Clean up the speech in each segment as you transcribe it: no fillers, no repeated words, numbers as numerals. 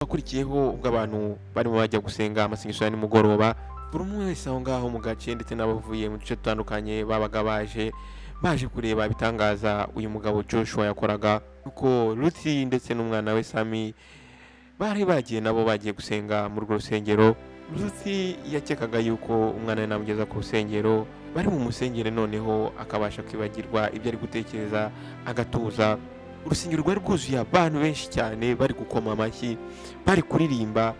Wakurikiyeho, ubwo abantu barimo bajya gusenga amasengesho ya nimugoroba, buri umwe wese aho ngaho mu gace ndetse n'abavuye mu duce dutandukanye babaga baje kureba ibitangaza uyu mugabo Joshua yakoraga. Nuko Ruth ndetse n'umwana we Sami bari bagiye nabo bagiye gusenga muri urwo rusengero. Ruth yakekaga yuko umwana we namugeza ku rusengero bari mu musengere, noneho akabasha kwibagirwa ibyo ari gutekereza, agatuza. Urusengero rwari rwuzuye abantu benshi cyane, bari gukoma amashyi, bari kuririmba,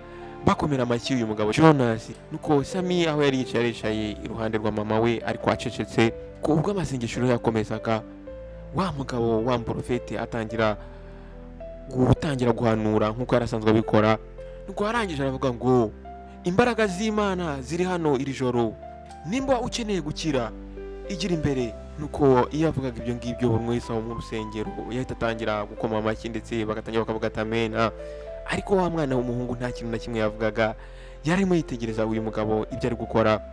bakomera amashyi uyu mugabo Jonas. Nuko Sami aho yari yicaye, yicaye iruhande rwa mama we ariko acecetse. Ku ubwo amasengesho rero yakomezaga, wa mugabo wa muporofeti atangira gutangira guhanura nk'uko yari asanzwe abikora. Nuko arangije aravuga ngo: "Imbaraga z'Imana ziri hano iri joro, nimba ukeneye gukira igira imbere." Nuko iyo yavugaga ibyo ngibyo, buri wese aho mu rusengero yahita atangira gukoma amashyi, ndetse bagatangira bakavuga ati: "Amena." Ariko wa mwana w'umuhungu nta kintu na kimwe yavugaga, yarimo yitegereza uyu mugabo ibyo ari gukora.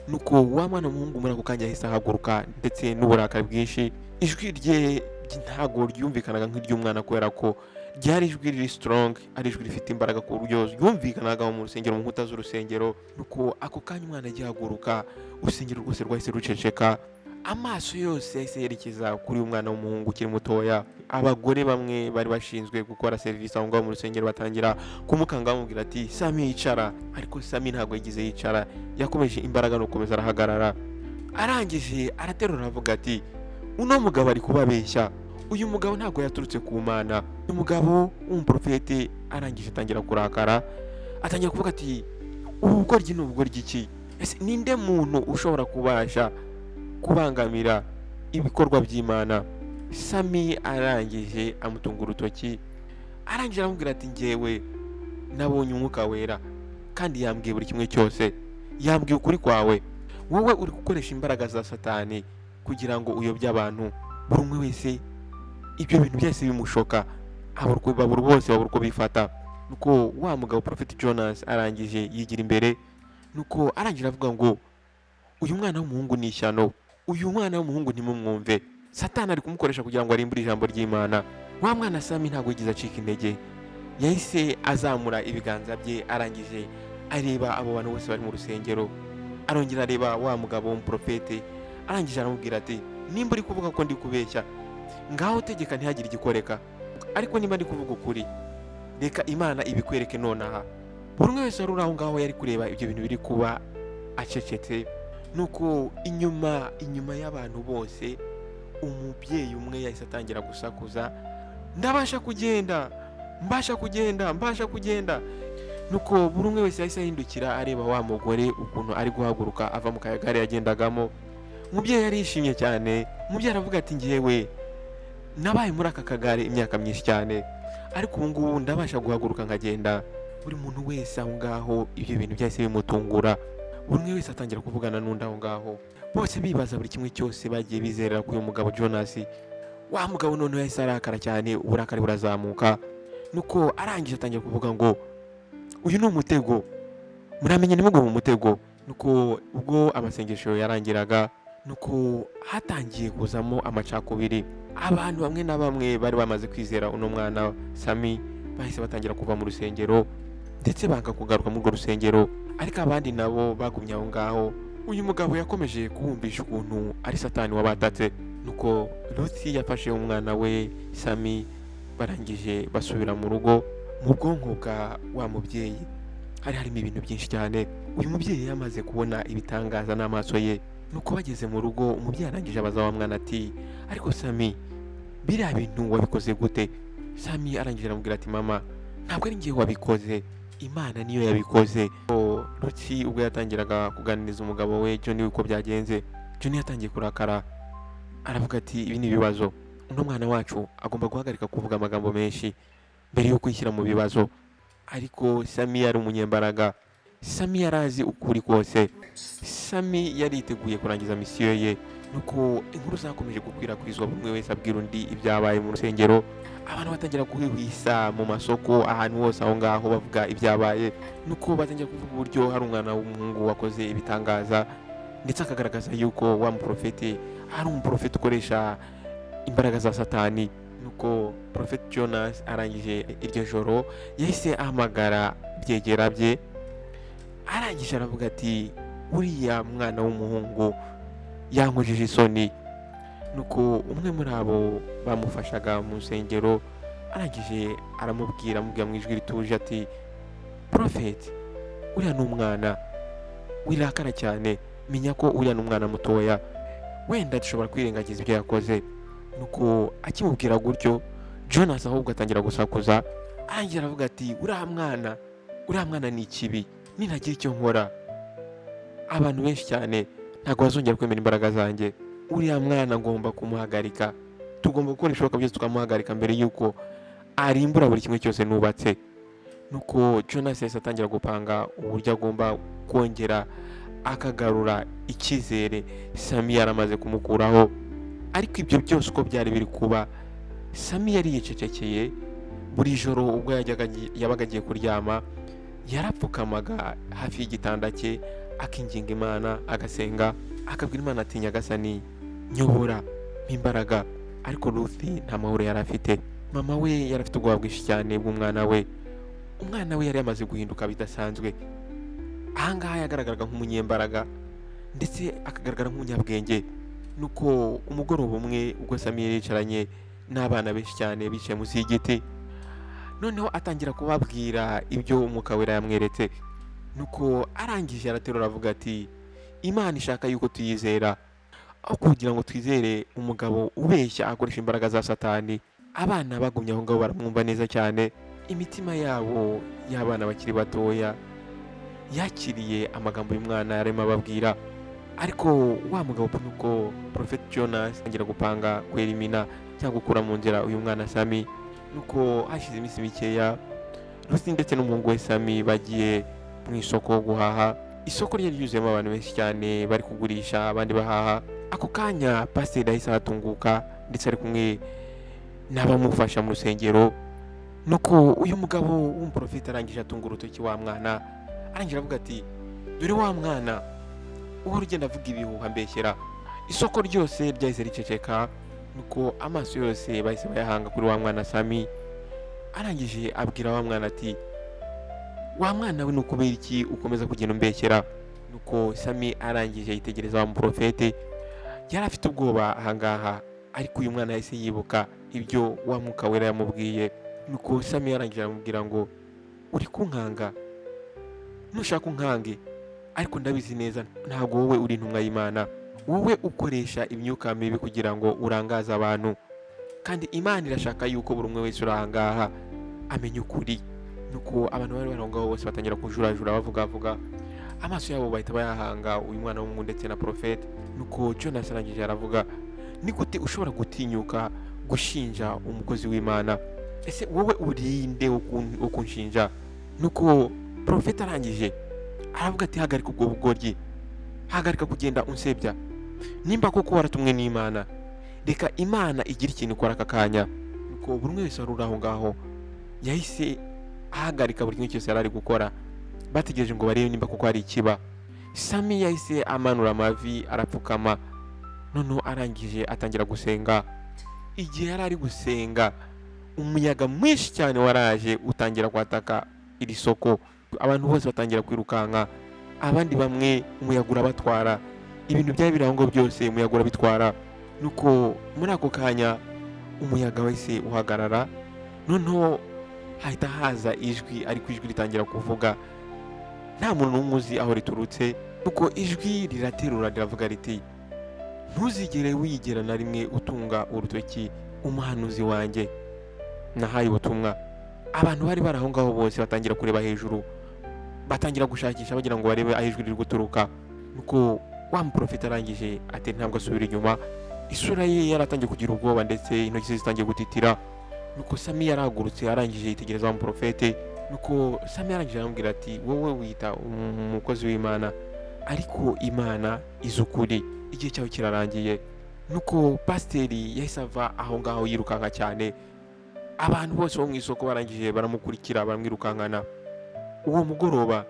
Nuko wa mwana w'umuhungu muri ako kanya yahise ahaguruka, ndetse n'uburakari bwinshi. Ijwi rye ntabwo ryumvikanaga nk'iry'umwana, kubera ko ryari ijwi riri strong, ari ijwi rifite imbaraga, ku buryo ryumvikanaga mu rusengero, mu nkuta z'urusengero. Nuko ako kanya umwana agihaguruka, urusengero rwose rwahise ruceceka, amaso yose yahise yerekeza kuri uyu mwana w'umuhungu ukiri mutoya. Abagore bamwe bari bashinzwe gukora serivisi aho ngaho mu rusengero batangira kumukanga, bamubwira ati: "Sami, yicara." Ariko Sami ntabwo yigeze yicara, yakomeje imbaraga no gukomeza arahagarara. Arangije araterura, aravuga ati: "Uno mugabo ari kubabeshya, uyu mugabo ntabwo yaturutse ku Mana." Uyu mugabo w'umuporofeti arangije atangira kurakara, atangira kuvuga ati: "Ubu bugoryi ni ubugoryi ki? Ese ninde muntu ushobora kubasha kubangamira ibikorwa by'Imana?" Sami arangije amutunga urutoki, arangije aramubwira ati: "Ngewe nabonye Umwuka Wera kandi yambwiye buri kimwe cyose, yambwiye ukuri kwawe. Wowe uri gukoresha imbaraga za Satani kugira ngo uyobye abantu." Buri umwe wese ibyo bintu byose bimushoka, babura bose babura uko bifata. Nuko wa mugabo Prophet Jonas arangije yigira imbere, nuko arangije avuga ngo: "Uyu mwana w'umuhungu ni ishyano, uyu mwana w'umuhungu ntimumwumve, Satani ari kumukoresha kugira ngo arimbure ijambo ry'Imana." Wa mwana Sami ntabwo yigeze acika intege, yahise azamura ibiganza bye, arangije areba abo bantu bose bari mu rusengero, arongera areba wa mugabo w'umuprofete, arangije aramubwira ati: "Nimba uri kuvuga ko ndi kubeshya, ngaho tegeka ntihagire igikoreka, ariko niba ndi kuvuga ukuri, reka Imana ibikwereke nonaha." Buri umwe wese wari uri aho ngaho yari kureba ibyo bintu biri kuba acecetse. Nuko inyuma y'abantu bose, umubyeyi umwe yahise atangira gusakuza: "Ndabasha kugenda, mbasha kugenda, mbasha kugenda." Nuko buri umwe wese yahise ahindukira areba wa mugore ukuntu ari guhaguruka ava mu kagare yagendagamo. Umubyeyi yarishimye cyane. Umubyeyi aravuga ati: "Ngewe nabaye muri aka kagare imyaka myinshi cyane, ariko ubu ngubu ndabasha guhaguruka nkagenda." Buri muntu wese aho ngaho ibyo bintu byahise bimutungura, buri umwe wese atangira kuvugana n'undi aho ngaho, bose bibaza buri kimwe cyose bagiye bizerera kuri uyu mugabo Jonas. Wa mugabo noneho yahise arakara cyane, uburakari burazamuka. Nuko arangije atangira kuvuga ngo: "Uyu ni umutego, muramenye ntimugwe mu mutego." Nuko ubwo amasengesho yarangiraga, nuko hatangiye kuzamo amacakubiri. Abantu bamwe na bamwe bari bamaze kwizera uno mwana Sami bahise batangira kuva mu rusengero, ndetse banga kugaruka muri urwo rusengero, ariko abandi nabo bagumye aho ngaho. Uyu mugabo yakomeje kubumvisha ukuntu ari Satani wabatatse. Nuko Ruth yafashe umwana we Sami, barangije basubira mu rugo. Mu bwonko bwa wa mubyeyi hari harimo ibintu byinshi cyane. Uyu mubyeyi yamaze kubona ibitangaza n'amaso ye. Nuko bageze mu rugo, umubyeyi arangije abaza wa mwana ati: "Ariko Sami, biriya bintu wabikoze gute?" Sami arangije aramubwira ati: "Mama, ntabwo ari njye wabikoze, Imana niyo yabikoze." Ruth ubwo yatangiraga kuganiriza umugabo we John uko byagenze, John yatangiye kurakara, aravuga ati: "Ibi ni ibibazo, uno mwana wacu agomba guhagarika kuvuga amagambo menshi mbere yo kwishyira mu bibazo." Ariko Sami yari umunyembaraga, Sami yari azi ukuri kose, Sami yari yiteguye kurangiza misiyo ye. Nuko inkuru zakomeje gukwirakwizwa, buri umwe wese abwira undi ibyabaye mu rusengero. Abantu batangira guhwihwisa mu masoko, ahantu hose aho ngaho bavuga ibyabaye. Nuko batangira kuvuga uburyo hari umwana w'umuhungu wakoze ibitangaza, ndetse akagaragaza yuko wa muprofeti ari umuprofeti ukoresha imbaraga za Satani. Nuko Prophet Jonas arangije iryo joro yahise ahamagara byegera bye, arangije aravuga ati uriya mwana w'umuhungu yankojeje isoni. Nuko umwe muri abo bamufashaga mu rusengero arangije aramubwira, amubwira mu ijwi rituje ati Prophet, uriya ni umwana, wirakara cyane, menya ko uriya ni umwana mutoya, wenda dushobora kwirengagiza ibyo yakoze. Nuko akimubwira gutyo Jonas ahubwo atangira gusakuza, arangira aravuga ati uriya mwana ni ikibi, ninagira icyo nkora abantu benshi cyane ntabwo bazongera kwemera imbaraga zanjye, uriya mwana ngomba kumuhagarika, tugomba gukora ibishoboka byose tukamuhagarika mbere y'uko arimbura buri kimwe cyose nubatse. Nuko Jonas yahise atangira gupanga uburyo agomba kongera akagarura icyizere Sami yaramaze kumukuraho. Ariko ibyo byose uko byari biri kuba, Sami yari yicecekeye. Buri joro ubwo yabaga agiye kuryama yarapfukamaga hafi y'igitanda cye akinginga Imana, agasenga, akabwira Imana ati Nyagasani nyobora imbaraga. Ariko Ruth nta mahoro yari afite. Mama we yari afite ubwoba bwinshi cyane bw'umwana we. Umwana we yari yamaze guhinduka bidasanzwe. Ahangaha yagaragaraga nk'umunyembaraga ndetse akagaragara nk'umunyabwenge. Nuko umugoroba umwe ubwo Sami yari yicaranye n'abana benshi cyane bicaye munsi y'igiti, noneho atangira kubabwira ibyo Umwuka Wera yamweretse. Nuko arangije araterura aravuga ati Imana ishaka yuko tuyizera, aho kugira ngo twizere umugabo ubeshya akoresha imbaraga za Satani. Abana bagumye aho ngaho baramwumva neza cyane. Imitima yabo y'abana bakiri batoya yakiriye amagambo y'umwana yarimo ababwira. Ariko wa mugabo nuko Prophet Jonas atangira gupanga kwerimina cyangwa gukura mu nzira uyu mwana Sami. Nuko hashize iminsi mikeya Ruth ndetse n'umuhungu we Sami bagiye mu isoko guhaha. Isoko ryari ryuzuyemo abantu benshi cyane bari kugurisha abandi bahaha. Ako kanya pasiteri yahise ahatunguka ndetse ari kumwe n'abamufasha mu rusengero. Nuko uyu mugabo w'umuprofeti arangije atunga urutoki wa mwana, arangije avuga ati dore wa mwana uhora ugenda avuga ibihuha mbeshyera. Isoko ryose ryahise riceceka. Nuko amaso yose bahise bayahanga kuri wa mwana Sami. Arangije abwira wa mwana ati wa mwana we ni ukubera iki ukomeza kugenda umbeshyera? Nuko Sami arangije yitegereza wa muprofete, yari afite ubwoba ahangaha, ariko uyu mwana yahise yibuka ibyo wa Mwuka Wera yamubwiye. Nuko Sami arangije aramubwira ngo uri kunkanga, nushaka unkange, ariko ndabizi neza ntabwo wowe uri intumwa y'Imana, wowe ukoresha imyuka mibi kugira ngo urangaze abantu, kandi Imana irashaka yuko buri umwe wese uri ahangaha amenya ukuri. Nuko abantu bari bari aho ngaho bose batangira kujurajura bavugavuga, amaso yabo bahita bayahanga uyu mwana w'umuhungu ndetse na Prophet. Nuko Jonas arangije aravuga ni gute ushobora gutinyuka gushinja umukozi w'Imana? Ese wowe urinde wo kunshinja? Nuko Prophet arangije aravuga ati hagarika ubwo bugoryi, hagarika kugenda unsebya, nimba koko waratumwe n'Imana reka Imana igire ikintu ikora aka kanya. Nuko buri umwe wese wari uri aho ngaho yahise ahagarika buri kimwe cyose yari ari gukora, bategereje ngo barebe nimba koko hari ikiba. Sami yahise amanura amavi arapfukama, noneho arangije atangira gusenga. Igihe yari ari gusenga umuyaga mwinshi cyane waraje utangira kwataka iri soko, abantu bose batangira kwirukanka, abandi bamwe umuyaga urabatwara, ibintu byari biri aho ngaho byose umuyaga urabitwara. Nuko muri ako kanya umuyaga wahise uhagarara, noneho hahita haza ijwi, ariko ijwi ritangira kuvuga nta muntu n'umwe uzi aho riturutse. Nuko ijwi riraterura riravuga riti ntuzigere wigera na rimwe utunga urutoki umuhanuzi wanjye nahaye ubutumwa. Abantu bari bari aho ngaho bose batangira kureba hejuru, batangira gushakisha bagira ngo barebe aho ijwi riri guturuka. Nuko wa muprofeti arangije ati ntabwo asubira inyuma, isura ye yaratangiye kugira ubwoba ndetse intoki ze zitangiye gutitira. Nuko Sami yarahagurutse arangije yitegereza wa muprofete. Nuko Sami arangije aramubwira ati wowe wita umukozi w'Imana, ariko Imana izi ukuri, igihe cyawe kirarangiye. Nuko pasiteri yahise ava aho ngaho yirukanka cyane, abantu bose bo mu isoko barangije baramukurikira baramwirukankana. Uwo mugoroba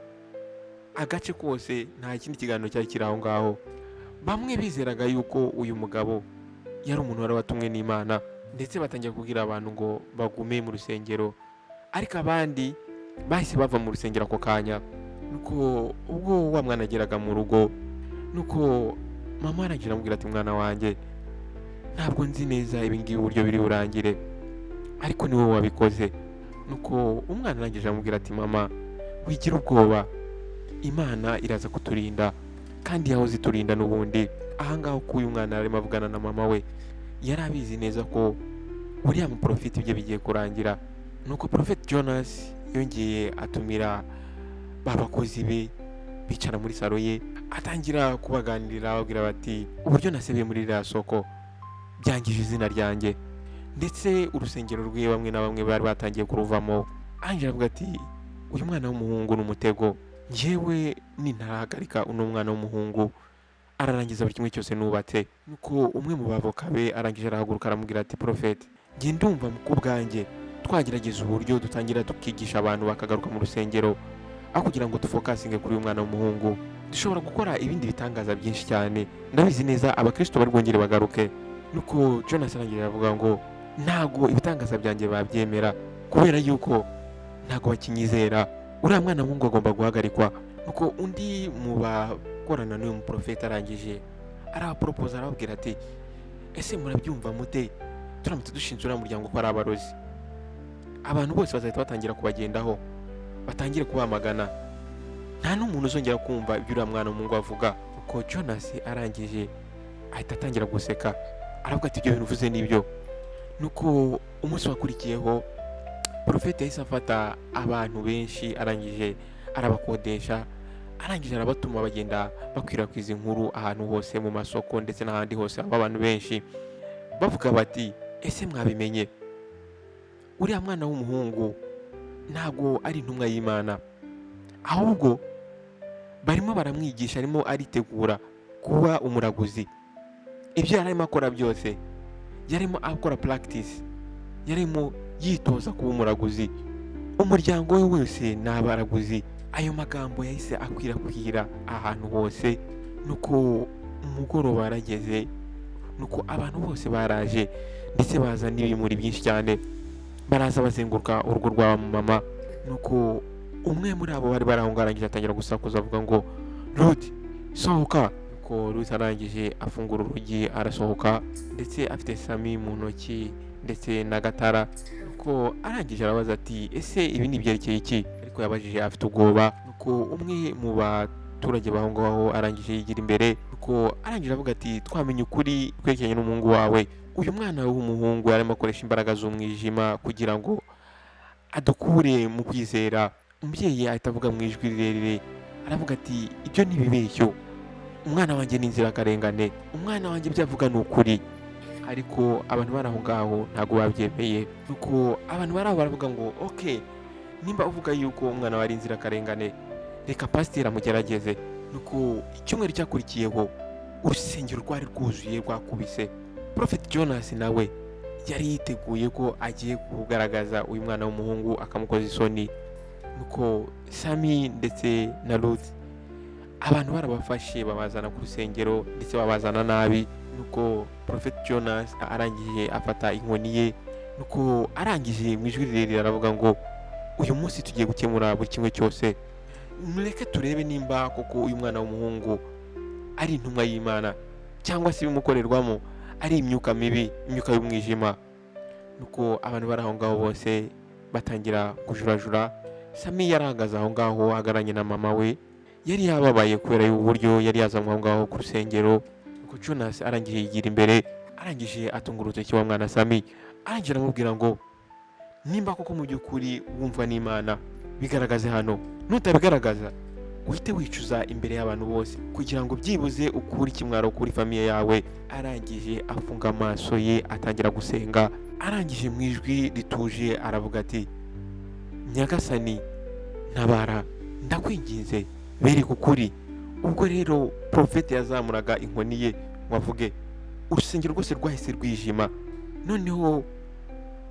agace kose nta kindi kiganiro cyari kiri aho ngaho. Bamwe bizeraga yuko uyu mugabo yari umuntu wari watumwe n'Imana, Ndetse batangira kubwira abantu ngo bagume mu rusengero, ariko abandi bahise bava mu rusengero ako kanya. Nuko ubwo wa mwana ageraga mu rugo, nuko mama arangije aramubwira ati: "Mwana wanjye, ntabwo nzi neza ibi ngibi uburyo biri burangire, ariko ni wowe wabikoze." Nuko umwana arangije aramubwira ati: "Mama, wigira ubwoba, Imana iraza kuturinda kandi yahoze iturinda n'ubundi." Ahangaha uko uyu mwana arimo avugana na mama we, yari abizi neza ko uriya muprofeti ibye bigiye kurangira. Nuko Prophet Jonas yongeye atumira ba bakozi be, bicara muri salo ye, atangira kubaganirira, ababwira bati: "Uburyo nasebeye muri ririya soko byangije izina ryanjye, ndetse urusengero rwe bamwe na bamwe bari batangiye kuruvamo." Arangije avuga ati: "Uyu mwana w'umuhungu ni umutego. Njyewe nintarahagarika uno mwana w'umuhungu, ararangiza buri kimwe cyose nubatse." Nuko umwe mu bavoka be arangije arahaguruka, aramubwira ati: "Prophet, njye ndumva ku bwanjye twagerageza uburyo dutangira tukigisha abantu bakagaruka mu rusengero, aho kugira ngo dufocusinge kuri uyu mwana w'umuhungu. Dushobora gukora ibindi bitangaza byinshi cyane, ndabizi neza abakristo bari bwongere bagaruke." Nuko Jonas arangije aravuga ngo: "Ntago ibitangaza byanjye babyemera kubera yuko ntago bakinyizera. Uriya mwana w'umuhungu agomba guhagarikwa." Nuko undi mu bakorana n'uyu muprofeti arangije arabaporopoza, arababwira ati: "Ese murabyumva mute turamutse dushinze uriya muryango ko ari abarozi? Abantu bose bazahita batangira kubagendaho, batangire kubamagana, nta n'umuntu uzongera kumva ibyo uriya mwana w'umuhungu avuga." Nuko Jonas arangije ahita atangira guseka, aravuga ati: "Ibyo bintu uvuze nibyo." Nuko umunsi wakurikiyeho porofeti yahise afata abantu benshi, arangije arabakodesha, arangije arabatuma bagenda bakwirakwiza inkuru ahantu hose mu masoko ndetse n'ahandi hose haba abantu benshi, bavuga bati: "Ese mwabimenye? Uriya mwana w'umuhungu ntabwo ari intumwa y'Imana, ahubwo barimo baramwigisha, arimo aritegura kuba umuraguzi. Ibyo yari arimo akora byose, yarimo akora practice, yarimo yitoza kuba umuraguzi. Umuryango we wose ni abaraguzi." Ayo magambo yahise akwirakwira ahantu hose. Nuko umugoroba warageze, nuko abantu bose baraje, ndetse baza n'ibimuri byinshi cyane, baraza bazenguruka urugo rwa mama. Nuko umwe muri abo bari bari aho ngaho arangije atangira gusakuza, avuga ngo: "Ruth, sohoka!" Nuko Ruth arangije afungura urugi, arasohoka, ndetse afite Sami mu ntoki ndetse n'agatara. Nuko arangije arabaza ati: "Ese ibi ni ibyerekeye iki?" Ariko yabajije afite ubwoba. Nuko umwe mu baturage baho ngaho arangije yigira imbere, nuko arangije avuga ati: "Twamenye ukuri kwerekeranye n'umuhungu wawe. Uyu mwana w'umuhungu yarimo akoresha imbaraga z'umwijima kugira ngo adukure mu kwizera." Umubyeyi ahita avuga mu ijwi rirerire, aravuga ati: "Ibyo ni ibibeshyo. Umwana wanjye ni inzirakarengane. Umwana wanjye ibyo avuga ni ukuri." Ariko abantu bari aho ngaho ntabwo babyemeye. Nuko abantu bari aho baravuga ngo: "Ok, nimba uvuga yuko umwana wawe ari inzirakarengane, reka pasiteri amugerageze." Nuko icyumweru cyakurikiyeho urusengero rwari rwuzuye rwakubise. Prophet Jonas nawe yari yiteguye ko agiye kugaragaza uyu mwana w'umuhungu akamukoza isoni. Nuko Sami ndetse na Ruth abantu barabafashe, babazana ku rusengero, ndetse babazana nabi. Nuko Prophet Jonas arangije afata inkoni ye, nuko arangije mu ijwi rirerire aravuga ngo: "Uyu munsi tugiye gukemura buri kimwe cyose. Mureke turebe nimba koko uyu mwana w'umuhungu ari intumwa y'Imana cyangwa se ibimukorerwamo ari imyuka mibi, imyuka y'umwijima." Nuko abantu bari aho ngaho bose batangira kujurajura. Sami yarahagaze aho ngaho ahagararanye na mama we, yari yababaye kubera uburyo yari yazanywe aho ngaho ku rusengero. Nuko Jonas arangije yigira imbere, arangije atunga urutoki wa mwana Sami, arangije aramubwira ngo: "Nimba koko mu by'ukuri wumva n'Imana, bigaragaze hano. Nutabigaragaza, uhite wicuza imbere y'abantu bose kugira ngo byibuze ukure ikimwaro kuri famille yawe." Arangije afunga amaso ye, atangira gusenga. Arangije mu ijwi rituje aravuga ati: "Nyagasani, ntabara, ndakwinginze, bereka ukuri." Ubwo rero porofeti yazamuraga inkoni ye ngo avuge, urusengero rwose rwahise rwijima, noneho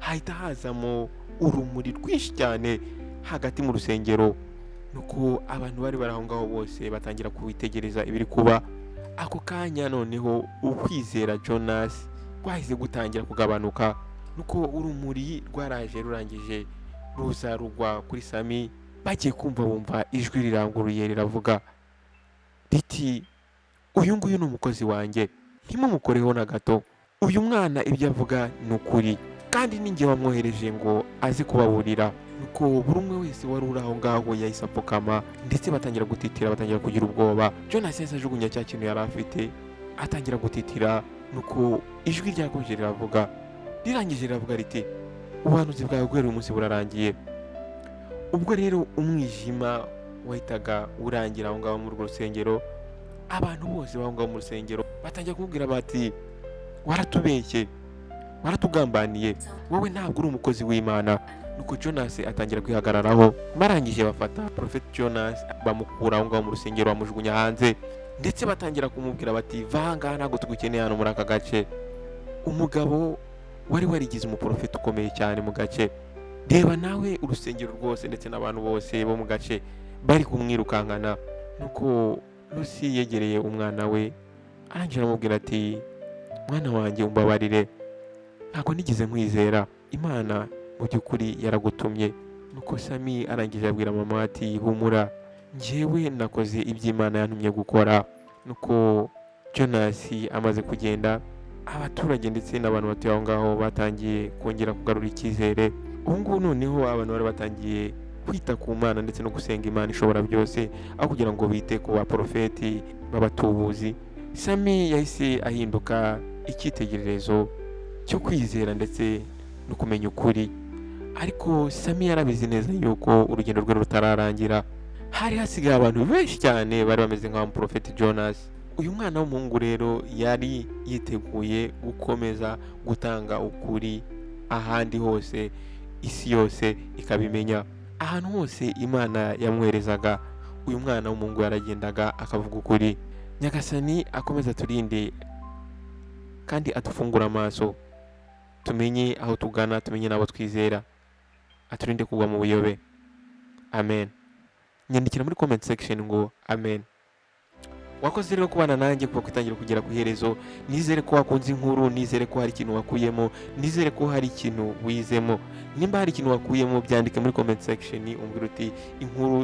hahita hazamo urumuri rwinshi cyane hagati mu rusengero. Nuko abantu bari bari aho ngaho bose batangira kwitegereza ibiri kuba ako kanya. Noneho ukwizera Jonas kwahise gutangira kugabanuka. Nuko urumuri rwaraje, rurangije ruza rugwa kuri Sami. Bagiye kumva bumva ijwi riranguruye riravuga riti: "Uyu nguyu ni umukozi wanjye, ntimumukoreho na gato. Uyu mwana ibyo avuga ni ukuri, kandi ni njye wamwohereje ngo aze kubaburira." Nuko buri umwe wese wari uri aho ngaho yahise apfukama, ndetse batangira gutitira, batangira kugira ubwoba. Jonas yahise ajugunya cya kintu yari afite, atangira gutitira. Nuko ijwi ryakomeje riravuga, rirangije riravuga riti: "Ubuhanuzi bwawe guhera uyu munsi burarangiye." Ubwo rero umwijima wahitaga urangira aho ngaho muri urwo rusengero. Abantu bose b'aho ngaho mu rusengero batangira kumubwira bati: "Waratubeshye, waratugambaniye, wowe ntabwo uri umukozi w'Imana." Nuko Jonas atangira kwihagararaho. Barangije bafata Prophet Jonas, bamukura aho ngaho mu rusengero, bamujugunya hanze, ndetse batangira kumubwira bati: "Va aha ngaha, ntabwo tugukeneye hano muri aka gace." Umugabo wari warigize umuprofeti ukomeye cyane mu gace, reba nawe, urusengero rwose ndetse n'abantu bose bo mu gace bari kumwirukankana. Nuko Lucy yegereye umwana we, arangije aramubwira ati: "Mwana wanjye, umbabarire, ntabwo nigeze nkwizera. Imana mu by'ukuri yaragutumye." Nuko Sami arangije abwira mama ati: "Humura, njyewe nakoze ibyo Imana yantumye gukora." Nuko Jonas amaze kugenda, abaturage ndetse n'abantu batuye aho ngaho batangiye kongera kugarura icyizere. Ubu ngubu noneho abantu bari batangiye kwita ku Mana ndetse no gusenga Imana ishobora byose, aho kugira ngo bite ku baporofeti b'abatubuzi. Sami yahise ahinduka icyitegererezo cyo kwizera ndetse no kumenya ukuri. Ariko Sami yarabizi neza yuko urugendo rwe rutararangira. Hari hasigaye abantu benshi cyane bari bameze nka Porofeti Jonas. Uyu mwana w'umuhungu rero yari yiteguye gukomeza gutanga ukuri ahandi hose, isi yose ikabimenya. Ahantu hose Imana yamwoherezaga, uyu mwana w'umuhungu yaragendaga akavuga ukuri. Nyagasani akomeza aturinde kandi adufungure amaso, tumenye aho tugana, tumenye n'abo twizera, aturinde kugwa mu buyobe. Amen. Nyandikira muri comment section ngo "amen". Wakoze rero kubana nanjye kuva ku itangira kugera ku iherezo. Nizere ko wakunze inkuru, nizere ko hari ikintu wakuyemo, nizere ko hari ikintu wizemo. Nimba hari ikintu wakuyemo, byandike muri comment section, umbwira uti inkuru